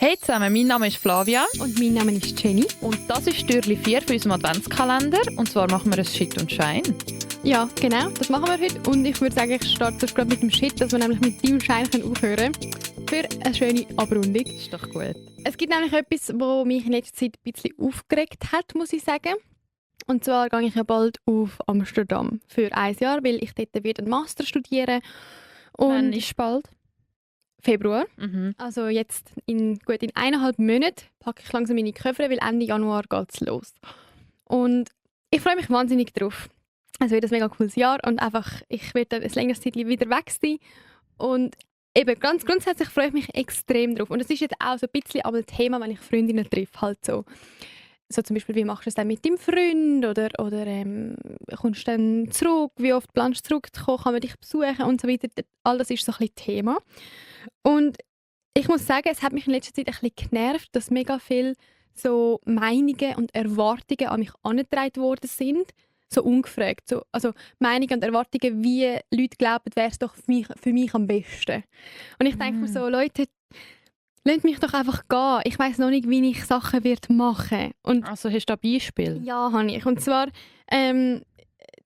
Hey zusammen, mein Name ist Flavia Und mein Name ist Jenny. und das ist Türli 4 für unseren Adventskalender. Und zwar machen wir ein Shit und Schein. Ja, genau, das machen wir heute. Und ich würde sagen, ich starte gerade mit dem Shit, dass wir nämlich mit deinem Schein aufhören können. Für eine schöne Abrundung. Ist doch gut. Es gibt nämlich etwas, was mich in letzter Zeit ein bisschen aufgeregt hat, muss ich sagen. Und zwar gehe ich ja bald auf Amsterdam für ein Jahr, weil ich dort wieder einen Master studiere. Wann Und ist bald? Februar. Mhm. Also jetzt in 1,5 Monaten packe ich langsam meine Koffer, weil Ende Januar geht es los. Und ich freue mich wahnsinnig drauf. Es wird ein mega cooles Jahr und einfach, ich werde ein längeres Zeit wieder weg sein. Und eben, ganz grundsätzlich freue ich mich extrem drauf. Und es ist jetzt auch so ein bisschen aber ein Thema, wenn ich Freundinnen treffe, halt so. So zum Beispiel, wie machst du es dann mit deinem Freund? Oder kommst du dann zurück? Wie oft planst du zurückzukommen? Kann man dich besuchen? Und so weiter. All das ist so ein bisschen Thema. Und ich muss sagen, es hat mich in letzter Zeit ein bisschen genervt, dass mega viele so Meinungen und Erwartungen an mich herangetragen worden sind. So ungefragt. So, also Meinungen und Erwartungen, wie Leute glauben, wäre es doch für mich am besten. Und ich denke mir so, Leute, lasst mich doch einfach gehen. Ich weiss noch nicht, wie ich Sachen machen werde. Und Also hast du ein Beispiel? ja, habe ich. Und zwar,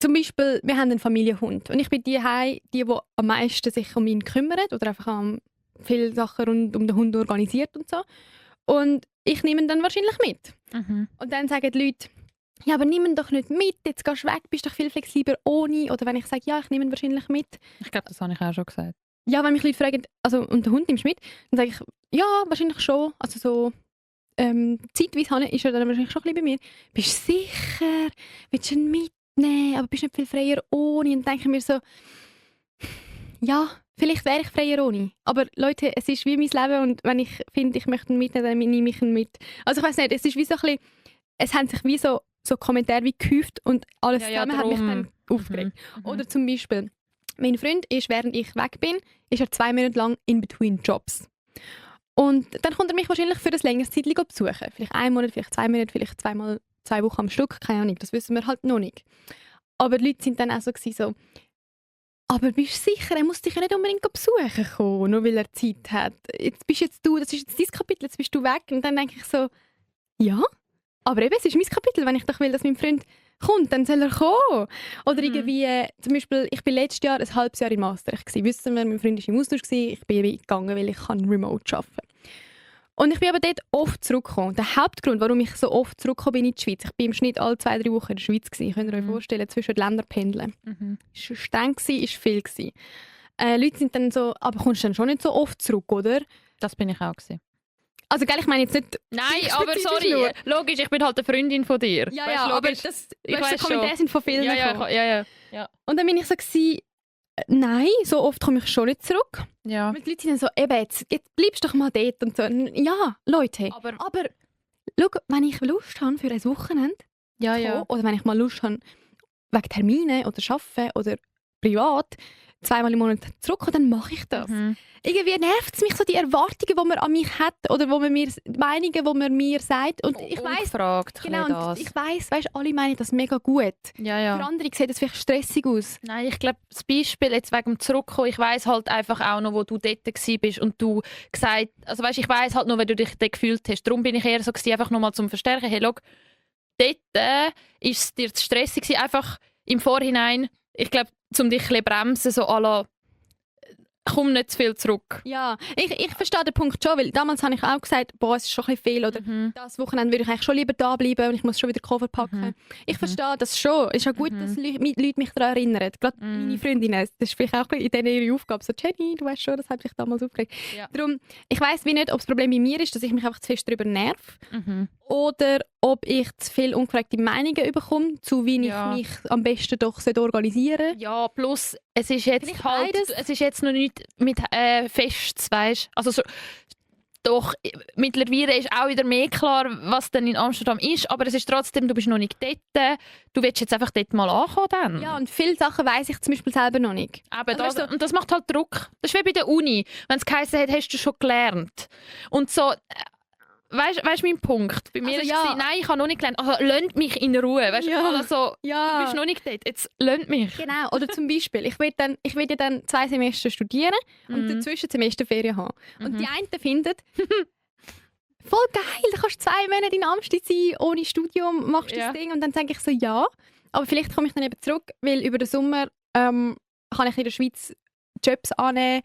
zum Beispiel, wir haben einen Familienhund. Und ich bin die am meisten sich um ihn kümmert oder einfach viele Sachen rund um den Hund organisiert und so. Und ich nehme ihn dann wahrscheinlich mit. Mhm. Und dann sagen die Leute, ja, aber nimm ihn doch nicht mit, jetzt gehst du weg, bist doch viel flexibler ohne. Oder wenn ich sage, ja, ich nehme ihn wahrscheinlich mit. Ich glaube, das habe ich auch schon gesagt. Ja, wenn mich Leute fragen, also, und den Hund nimmst du mit, dann sage ich, ja, wahrscheinlich schon. Also so zeitweise ist er dann wahrscheinlich schon ein bisschen bei mir. Bist du sicher? Willst du ihn mitnehmen? Aber bist du nicht viel freier ohne? Und dann denke ich mir so, ja, vielleicht wäre ich freier ohne. Aber Leute, es ist wie mein Leben und wenn ich finde, ich möchte ihn mitnehmen, dann nehme ich ihn mit. Also ich weiss nicht, es ist wie so ein bisschen, es haben sich wie so Kommentare wie gehäuft und alles zusammen hat mich dann aufgeregt. Oder zum Beispiel, mein Freund ist, während ich weg bin, ist er 2 Monate lang in between Jobs. Und dann kommt er mich wahrscheinlich für ein längeres Zeit besuchen. Vielleicht 1 Monat, vielleicht 2 Monate, vielleicht 2 Wochen am Stück, keine Ahnung, das wissen wir halt noch nicht. Aber die Leute sind dann auch so, aber bist du sicher, er muss dich ja nicht unbedingt besuchen kommen, nur weil er Zeit hat. Jetzt bist jetzt du, das ist jetzt dein Kapitel, jetzt bist du weg. Und dann denke ich so, ja, aber eben, es ist mein Kapitel, wenn ich doch will, dass mein Freund kommt, dann soll er kommen. Oder irgendwie, zum Beispiel, ich bin letztes Jahr ein halbes Jahr in Maastricht gewesen. Wissen wir, mein Freund war im Austausch gewesen. Ich bin gegangen, weil ich remote arbeiten kann. Und ich bin aber dort oft zurückgekommen. Der Hauptgrund, warum ich so oft zurückgekommen bin in die Schweiz, ich bin im Schnitt alle 2-3 Wochen in der Schweiz gewesen. Könnt ihr euch vorstellen, zwischen den Ländern pendeln. Es war streng, es war viel gewesen. Leute sind dann so, aber kommst du dann schon nicht so oft zurück, oder? Das bin ich auch gewesen. Also gell, ich meine jetzt nicht... Nein, aber sorry, logisch, ich bin halt eine Freundin von dir. Ja, Weißt, ja, aber logisch, das, ich weißt, weiss die Kommentare sind von vielen gekommen. Ja. Und dann bin ich so gewesen, nein, so oft komme ich schon nicht zurück. Ja. Und die Leute sind dann so, eben, jetzt bleibst du doch mal dort und so. Ja, Leute, aber schau, wenn ich Lust habe für ein Wochenende, Ja. oder wenn ich mal Lust habe, wegen Terminen oder Arbeiten oder privat, 2-mal im Monat zurückkommen, dann mache ich das. Irgendwie nervt es mich so, die Erwartungen, die man an mich hat oder wo man mir, die Meinungen, die man mir sagt. Und ich weiss, genau, und ich weiss, alle meinen das mega gut. Ja. Für andere sieht das vielleicht stressig aus. Nein, ich glaube, das Beispiel jetzt wegen dem Zurückkommen, ich weiss halt einfach auch noch, wo du dort bist und du gesagt, also weißt, ich weiss halt noch, wie du dich dort gefühlt hast. Darum bin ich eher so gewesen, einfach nochmal zum Verstärken. Hey, schau, dort ist es dir zu stressig gewesen, einfach im Vorhinein, ich glaube, um dich ein bisschen bremsen, so à la, komm nicht zu viel zurück. Ja, ich verstehe den Punkt schon, weil damals habe ich auch gesagt, boah, es ist schon ein bisschen viel oder das Wochenende würde ich eigentlich schon lieber da bleiben und ich muss schon wieder Koffer packen. Ich verstehe das schon. Es ist auch gut, dass Leute mich daran erinnern. Gerade meine Freundinnen, das ist vielleicht auch in denen ihre Aufgabe. So, Jenny, du weißt schon, das hat mich damals aufgeregt. Ja. Darum, ich weiss wie nicht, ob das Problem bei mir ist, dass ich mich einfach zu fest darüber nerv oder ob ich zu viel ungefragte Meinungen bekomme, zu wie ich mich am besten doch organisieren sollte. Ja, plus es ist jetzt halt, es ist jetzt noch nicht mit Fests, weißt? Also so, doch, mittlerweile ist auch wieder mehr klar, was denn in Amsterdam ist, aber es ist trotzdem, du bist noch nicht dort, du willst jetzt einfach dort mal ankommen dann. Ja, und viele Sachen weiss ich zum Beispiel selber noch nicht. Aber Also, und das macht halt Druck. Das ist wie bei der Uni, wenn es geheißen hat, hast du schon gelernt. Und so... Weißt du mein Punkt? Bei mir Also, war ja. es, nein, ich habe noch nicht gelernt. Also, lasst mich in Ruhe. Weißt du, Ja. also, Ja. du bist noch nicht dort. Jetzt lasst mich. Genau, oder zum Beispiel, ich will ja dann 2 Semester studieren und dazwischen Semesterferien haben. Und die einen finden, voll geil, da kannst du 2 Monate in Amstein sein, ohne Studium, machst Ja. das Ding und dann sage ich so, ja. Aber vielleicht komme ich dann eben zurück, weil über den Sommer kann ich in der Schweiz Jobs annehmen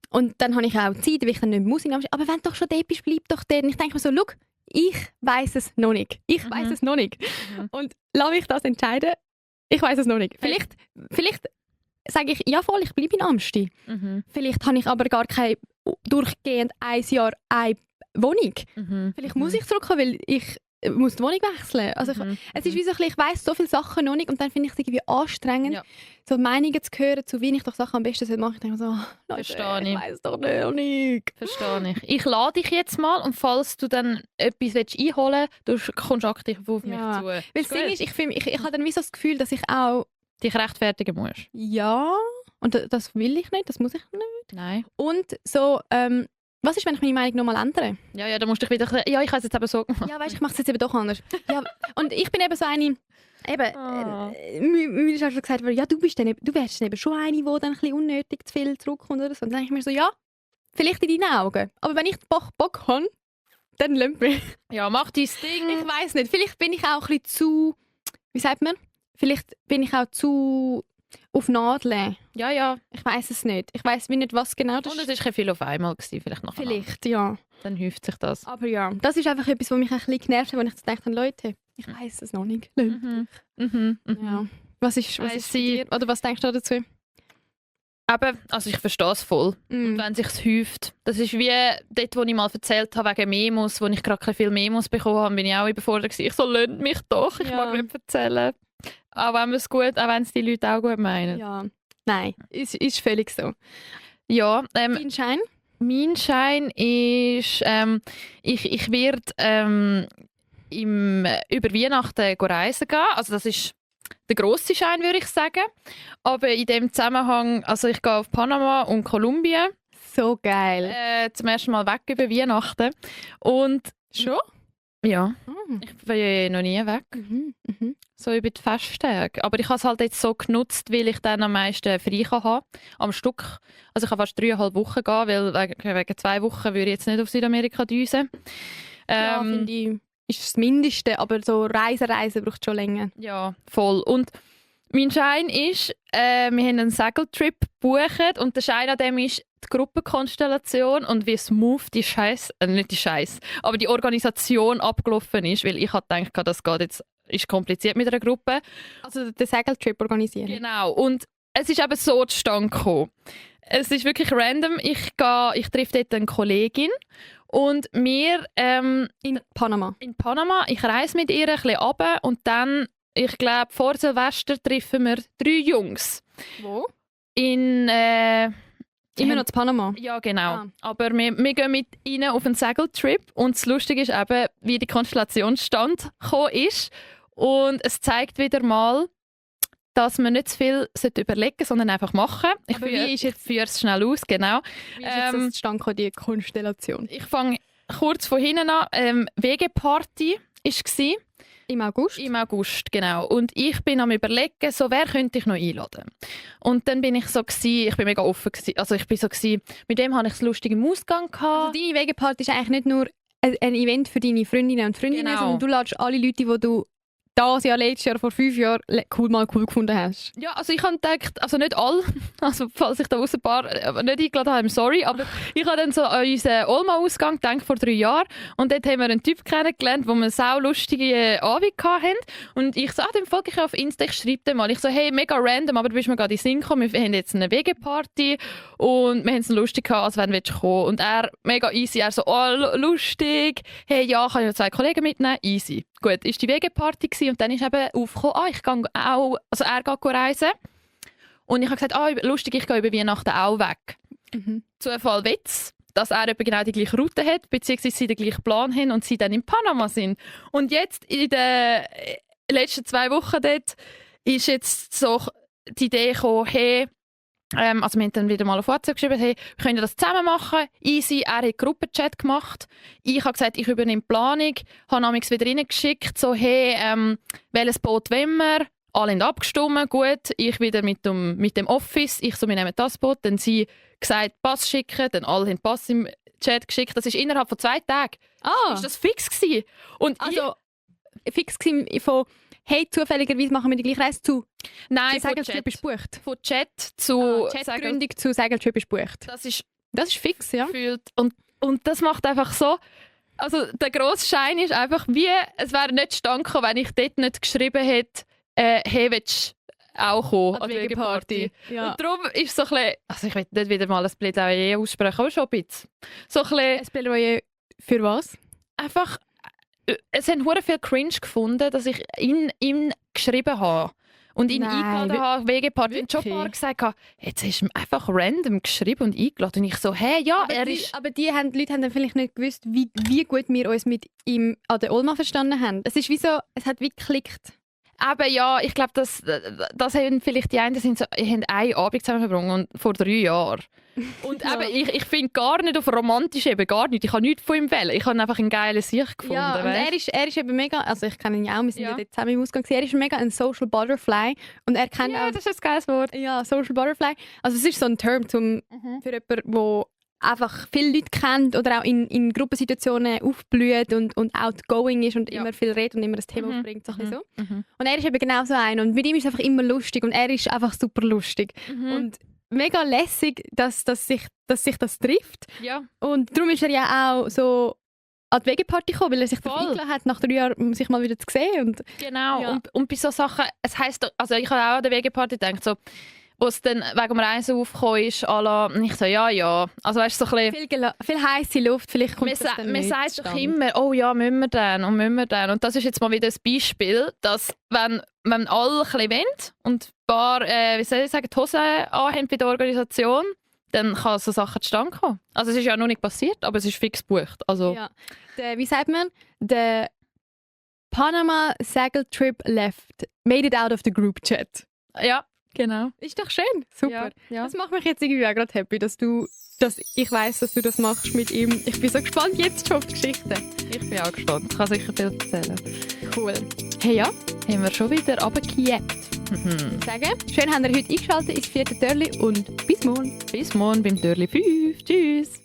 und dann habe ich auch Zeit, weil ich dann nicht muss in Amstein. Aber wenn du doch schon dort bist, bleib doch dort. Und ich denke mir so, schau, ich weiss es noch nicht. Ich weiss es noch nicht. Mhm. Und lass mich das entscheiden. Ich weiss es noch nicht. Vielleicht sage ich, ja voll, ich bleibe in Amstein. Mhm. Vielleicht habe ich aber gar kein durchgehend 1 Jahr eine Wohnung. Mhm. Vielleicht muss ich zurückkommen, weil ich muss die Wohnung wechseln. Also es ist wie so ein bisschen, ich weiss so viele Sachen noch nicht und dann finde ich es irgendwie anstrengend, Ja. so Meinungen zu hören, zu wie ich doch Sachen am besten mache. Ich denke mir so, Leute, Verstehe ich. ich weiss doch noch nicht. Verstehe ich. Ich lade dich jetzt mal und falls du dann etwas einholen willst, du kommst aktiv auf mich Ja. zu. Weil das Ist Ding gut. ist, ich habe dann wie so das Gefühl, dass ich auch, Dich rechtfertigen musst. ja, und das will ich nicht, das muss ich nicht. Nein. Und so, was ist, wenn ich meine Meinung nochmal ändere? Ja, dann musst du dich wieder... Ja, ich habe es jetzt eben so gemacht. Ja, weißt, ich mache es jetzt eben doch anders. Ja, und ich bin eben so eine, eben, Ah. mir ist auch schon gesagt worden, ja, du wärst dann eben schon eine, die dann ein bisschen unnötig zu viel zurückkommt oder so. Und dann denke ich mir so, ja, vielleicht in deinen Augen. Aber wenn ich Bock habe, dann lass mich. Ja, mach dein Ding. Ich weiss nicht, vielleicht bin ich auch ein bisschen zu, wie sagt man? Vielleicht bin ich auch zu auf Nadeln. Ja. Ich weiss es nicht. Ich weiss nicht, was genau das Und es ist. war kein viel auf einmal, vielleicht noch. Vielleicht, ja. Dann häuft sich das. Aber ja, das ist einfach etwas, was mich ein bisschen genervt hat, wenn ich so dachte, Leute, ich weiss es noch nicht. Mhm. Mhm. Ja. Was ist I bei see. dir? Oder was denkst du dazu? Eben, also ich verstehe es voll. Und Mm. wenn es sich häuft, das ist wie dort, wo ich mal erzählt habe, wegen Memos, wo ich gerade viel Memos bekommen habe, bin ich auch überfordert gewesen. Ich so, lasst mich doch, ich Ja. mag nicht erzählen. Auch wenn es die Leute auch gut meinen. Ja. Nein, ist völlig so. Ja, Dein Schein? mein Schein ist, ich werde über Weihnachten reisen gehen. Also das ist der grosse Schein, würde ich sagen. Aber in dem Zusammenhang, also ich gehe auf Panama und Kolumbien So geil. zum ersten Mal weg über Weihnachten. Und Schon? ja, Mm. ich bin noch nie weg, Mhm. Mhm. so über die Festtage. Aber ich habe es halt jetzt so genutzt, weil ich dann am meisten frei habe am Stück. Also ich kann fast 3,5 Wochen gehen, weil wegen 2 Wochen würde ich jetzt nicht auf Südamerika düsen. Ja, finde ich, ist das Mindeste, aber so Reisen braucht schon länger. Ja, voll. Und mein Schein ist, wir haben einen Segeltrip gebucht und der Schein an dem ist die Gruppenkonstellation und wie smooth aber die Organisation abgelaufen ist, weil ich hatte gedacht, das geht jetzt, ist kompliziert mit einer Gruppe. Also den Segeltrip organisieren. Genau. Und es ist eben so zustande gekommen. Es ist wirklich random. Ich treffe dort eine Kollegin und wir In Panama. in Panama, ich reise mit ihr ein bisschen runter und dann, ich glaube, vor Silvester treffen wir 3 Jungs. Wo? In, Immer noch zu Panama. ja, genau. Ah. Aber wir gehen mit ihnen auf einen Segeltrip und das Lustige ist eben, wie die Konstellation stand ist. Und es zeigt wieder mal, dass man nicht zu viel überlegen sollte, sondern einfach machen. Ich Aber wie ist jetzt- führe es schnell aus, genau. Wie ist jetzt das zustande gekommen, die Konstellation? Ich fange kurz von hinten an. WG-Party war Im August? im August, genau. Und ich bin am überlegen, so, wer könnte ich noch einladen. Und dann bin ich so ich bin mega offen gewesen. Also ich bin so mit dem hatte ich es lustig im Ausgang Also gehabt. deine Wegeparty ist eigentlich nicht nur ein Event für deine Freundinnen und Freundinnen, Genau. sondern du ladest alle Leute, die du das Jahr, letztes Jahr, vor 5 Jahren cool gefunden hast. Ja, also ich habe gedacht, also nicht alle, also falls ich da aus ein paar nicht eingeladen habe, sorry, aber ich habe dann so an unseren Olma-Ausgang gedacht, vor 3 Jahren und dort haben wir einen Typ kennengelernt, wo wir sau lustige Abend hatten und ich so, dem folge ich auf Insta, ich schreibe dem mal, ich so, hey, mega random, aber du bist mir gerade in den Sinn gekommen, wir haben jetzt eine WG-Party und wir haben es lustig gehabt, als wenn du kommen und er, mega easy, er so, oh, lustig, hey, ja, kann ich noch 2 Kollegen mitnehmen, easy. Gut, ist die WG-Party gewesen und dann ist eben aufgekommen, ich gehe auch, also er geht reisen und ich habe gesagt, lustig, ich gehe über Weihnachten auch weg. Mhm. Zufall Witz, dass er eben genau die gleiche Route hat, beziehungsweise sie den gleichen Plan haben und sie dann in Panama sind. Und jetzt in den letzten 2 Wochen dort ist jetzt so die Idee gekommen, hey, also wir haben dann wieder mal auf WhatsApp geschrieben, hey, wir können das zusammen machen. Easy, er hat Gruppenchat gemacht. Ich habe gesagt, ich übernehme die Planung, habe namens wieder reingeschickt, so hey, welches Boot wollen wir? Alle haben abgestimmt, gut. Ich wieder mit dem Office, ich so, wir nehmen das Boot. Dann sie gesagt, Pass schicken, dann alle haben Pass Gruppenchat geschickt. Das ist innerhalb von 2 Tagen. Ist das fix gewesen. Und also fix gewesen von «Hey, zufälligerweise machen wir die gleiche Reise» zu nein, «Der Segeltrip ist gebucht». Von Chat zu Chatgründung zu «Segeltrip ist gebucht». Das ist fix, ja. gefühlt. Und das macht einfach so... Also der grosse Schein ist einfach wie... Es wäre nicht zustande gekommen, wenn ich dort nicht geschrieben hätte, «Hey, willst du auch kommen an die Wegeparty?» Ja. Und darum ist so ein bisschen... Also ich will nicht wieder mal ein Plädoyer aussprechen, aber schon ein bisschen. So ein bisschen... Ein Plädoyer für was? Einfach... Es haben hure viel Cringe gefunden, dass ich ihn geschrieben habe. Und ihn eingeladen habe, Wegeparty. Und schon ein paar gesagt habe, jetzt hast du ihm einfach random geschrieben und eingeladen. Und ich so, hey, ja, aber die Leute haben dann vielleicht nicht gewusst, wie gut wir uns mit ihm an der Olma verstanden haben. Es ist wie so, es hat wie geklickt. Aber ja, ich glaube, das haben vielleicht die einen, haben einen Abend zusammen verbracht vor 3 Jahren. Und ja. eben, ich finde gar nicht auf romantisch eben, gar nicht. Ich habe nichts von ihm wählen. Ich habe einfach einen geilen Sicht gefunden. Ja, und er ist eben mega, also ich kenne ihn ja auch, wir sind ja dort zusammen im Ausgang gewesen. Er ist mega ein Social Butterfly und er kennt auch... das ist ein geiles Wort. Ja, Social Butterfly. Also es ist so ein Term für jemanden, der einfach viele Leute kennt oder auch in Gruppensituationen aufblüht und outgoing ist und immer viel redet und immer ein Thema aufbringt. So ein bisschen so. Und er ist eben genau so einer und mit ihm ist es einfach immer lustig und er ist einfach super lustig. Und mega lässig, dass sich das trifft. Ja. Und darum ist er ja auch so an die Wegeparty gekommen, weil er sich dafür Voll. eingeladen hat, nach 3 Jahren sich mal wieder zu sehen. Und, Genau. ja. Und bei solchen Sachen, es heisst, also ich habe auch an der Wegeparty gedacht, so, wo es dann wegen dem Reisen aufgekommen ist, à la, ich so, ja. Also weißt du, so ein bisschen... Viel heisse Luft, vielleicht kommt das dann Man nicht sagt doch zustande. immer, oh ja, müssen wir dann. Und das ist jetzt mal wieder ein Beispiel, dass wenn alle ein bisschen wollen und ein paar, wie soll ich sagen, die Hosen anhaben bei der Organisation, dann kann so Sachen zustande kommen. Also es ist ja noch nicht passiert, aber es ist fix gebucht. Also, Ja. Wie sagt man? Der Panama Segeltrip left. Made it out of the group chat. ja, genau. Ist doch schön. Super. Ja. Das macht mich jetzt irgendwie auch gerade happy, dass ich weiss, dass du das machst mit ihm. Ich bin so gespannt jetzt schon auf die Geschichte. Ich bin auch gespannt. Ich kann sicher viel erzählen. Cool. Hey ja, haben wir schon wieder runtergejagt. Ich sage, schön, habt ihr heute eingeschaltet ins 4. Türli und bis morgen. Bis morgen beim Türli 5. Tschüss.